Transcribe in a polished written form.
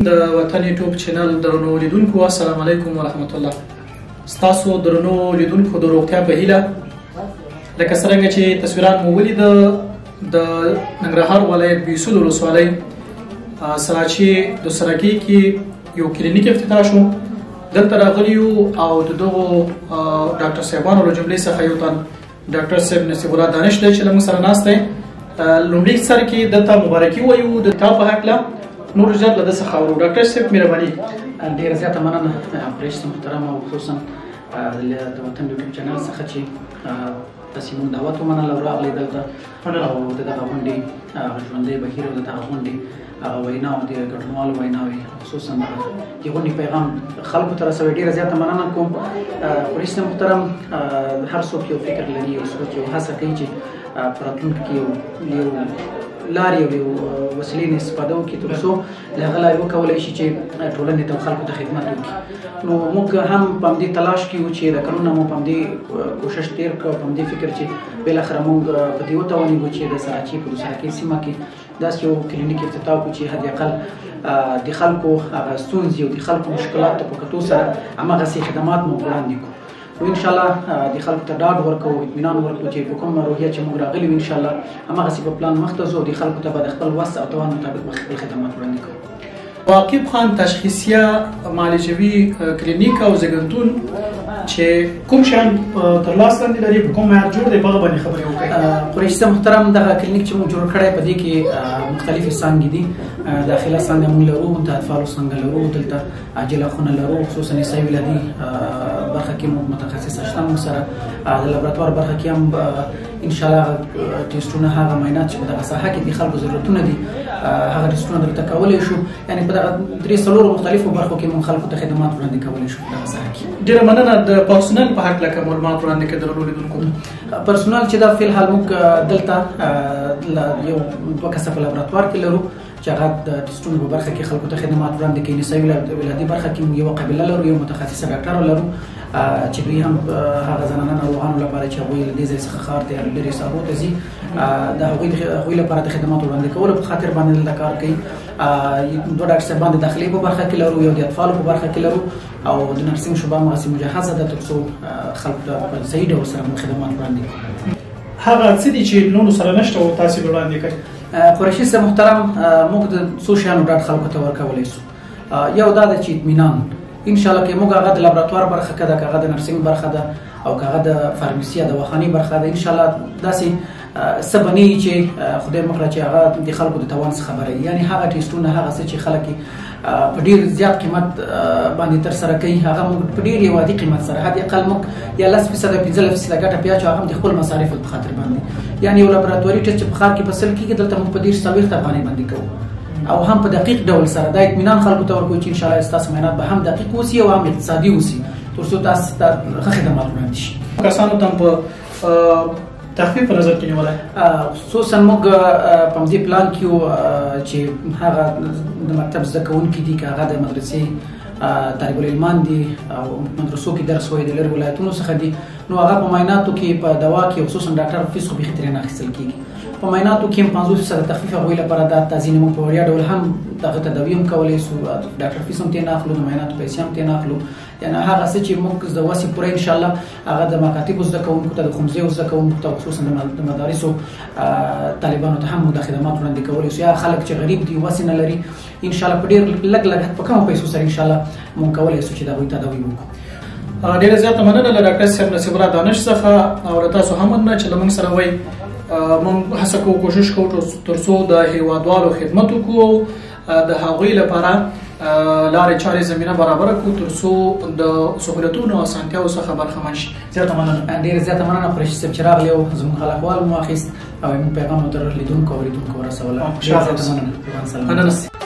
د وطن یوټیوب چینل درنو لیدونکو، السلام علیکم ورحمت الله. ستاسو درنو لیدونکو د روغتیا په هیله، لکه څرنګه چې تصویران مو ولید، د ننګرهار ولایت بیسود ولسوالۍ سراچې د سرکې کې یو کلینیک افتتاح شو. دلته راغلي یو او د دغو ډاکټر صاحبانو له جملې څخه یو تن ډاکټر صاحب نصیب الله دانش دی چې له موږ سره ناست دی. لومړي سر کې دلته مبارکي وایو د تا په هکله نور زیات له ده څخه اورو. ډاکټر صاحب مهرباني. ډېره زیاته مننه قریش محترم او خصوصا د وطن یوټیوب چینل څخه چې تاسې موږ دعوت ومنله او راغلئ دلته او د دغه غونډې ژوندی بهیر او د دغه غونډې هغه وینا او د ګډونوالو ویناوې خصوصا د غونډې پیغام خلکو ته رسوي. ډېره زیاته مننه کوم. قریش محترم، هر څوک یو فکر لري، یو سوچ، یو هڅه کوي چې په راتلونکي کې یو لارې او یو وسیلې نه استفاده وکړي تر څو له هغه لارې وکولی شي چې ټولنې ته او خلکو ته خدمت وکړي. نو موږ هم په همدې تلاش کې یو چې د کلونه مو په همدې کوشش تېر کړ، په همدې فکر چې بالاخره موږ په دې وتوانېږو چې د سراچې په دوسرکې سیمه کې داسې یو کلینیک افتتاح کړو چې حد اقل د خلکو هغه ستونزې او د خلکو مشکلات ته په کتو سره هماغسې خدمات مو وړاندې کړو. نو ان شاء الله د خلکو ته ډاډ ورکوو، اطمینان ورکوو چې په کومه روحیه چې موږ راغلي یو ان شاء الله هماغسې په پلان مخته ځو او د خلکو ته به د خپل وس او توان مطابق به خپل خدمات وړاندې کوو. واقف خان تشخیصیه معالجوي کلینیک او زیږنتون چې کوم شیان تر لاس لاندې لري، په کوم معیار جوړ دی، په هغه باندې خبرې وکړئ. قریش صاحب محترم، دغه کلینیک چې موږ جوړ کړی په دې کې مختلفې څانګې دي. داخله څانګه موږ لرو، د اطفالو څانګه لرو، دلته عاجله خونه لرو، خصوصا نسایي ولادي برخه کې موږ متخصص شته موږ سره. د لابراتوار برخه کې هم ان شاء الله ټیسټونه، هغه معاینات چې په دغه ساحه کې د خلکو ضرورتونه دي هغه ټیسټونه درته کولی شو. یعنې په دغه درې څلورو مختلفو برخو کې موږ خلکو ته خدمات وړاندې کولی شو په دغه ساحه کې. ډېره مننه. د پرسونل په هکله که معلومات وړاندې کړئ درنو لیدونکو ته. پرسونل چې دا فی الحال موږ دلته یو دوه کسه په لابراتوار کې لرو چې هغه د ټیسټونو په برخه کې خلکو ته خدمات وړاندې کوي. نسایي ولادي برخه کې موږ یوه قابله لرو، یو متخصصه ډاکټر لرو چې دوی هم هغه زنانه ناروغانو لپاره چې هغوی له دې ځای څخه ښار ته یا لرې ساحو ته ځي د هغوی لپاره د خدماتو وړاندې کولو په خاطر باندې دلته کار کوي. دوه ډاکټر صاحبان د داخلي په برخه کې لرو، یو د اطفالو په برخه کې لرو او د نرسینګ شعبه همغسې مجهزه ده تر څو خلکو ته په صحیح ډول سره موږ خدمات وړاندې کړو. هغه څه دي چې نورو سره نشته او تاسې به وړاندې کړئ؟ قریشي صاحب محترم، موږ د څو شیانو ډاډ خلکو ته ورکولی شو. یو دا ده چې اطمینان ان شاء الله که موږ هغه د لابراتوار برخه که ده، که هغه د نرسینګ برخه ده او که هغه د فارمسي یا دواخانې برخه ده، ان شاء الله داسې څه به نه وي چې خدای مه کړه چې هغه د خلکو د توان څخه بره وي. یعنې هغه ټیسټونه، هغه څه چې خلک په ډېر زیات قیمت باندې ترسره کوي، هغه موږ په ډېر یو عادي قیمت سره حد اقل موږ یا 10% 15% ګټه پرې اچو، هغه هم د خپل مصارفو په خاطر باندې. یعنې یو لابراتواري ټیسټ چې په ښار کې په 100 کېږي، دلته موږ په 30-40 افغانۍ باندې کوو او هم په دقیق ډول سره دا اطمینان خلکو ته ورکوو چې ان شاء الله ستاسو معاینات به هم دقیق اوسي او هم اقتصادي اوسي تر څو تاسو ته ښه خدمات وړاندې شي. کسانو ته په تخفیف په نظر کې نیولی؟ خصوصا موږ په همدې پلان کې یو چې هغه د مکتب زده کوونکي دي، که هغه د مدرسې طالب العلمان دي او مدرسو کې درس وایي، د لرې ولایتونو څخه دي، نو هغه په معایناتو کې په دوا کې خصوصا ډاکټر فیس خو بیخي ترې نه اخیستل کېږي. په معایناتو کې هم 50% تخفیف هغوی لپاره ده. ځینې موږ په وړیا ډول هم دغه تداوي هم کولی شو، ډاکټر فیس هم ترې نه اخلو، د معایناتو پیسې هم ترې نه اخلو. یعنې هغه څه چې موږ د وسې پوره ان شاء الله هغه د مکاتبو زده کوونکو ته، د ښوونځیو زده کوونکو ته، خصوصا د مدارسو طالبانو ته هم موږ دا خدمات وړاندې کولی شو. یا خلک چې غریب دي، وسې نه لري، ان شاء الله په ډېر لږ لګښت په کمو پیسو سره ان شاء الله موږ کولی شو چې د هغوی تداوي وکړو. ډېره زیاته مننه له ډاکټر صاحب نصیب الله دانش څخه او له تاسو هم مننه چې له موږ سره وئ. موږ هڅه کوو، کوشش کوو تر څو د هیوادوالو خدمت وکړو، د هغوی لپاره لارې چارې زمینه برابره کړو تر څو د سهولتونو او اسانتیاوو څخه برخمن شي. زیاته مننه. ډېره زیاته مننه قریشي صاحب چې راغلی او زموږ حال احوال مو واخیست او زموږ پیغام مو تر لیدونکو او اورېدونکو ورسوله. ډېره زیاته مننه. مننه.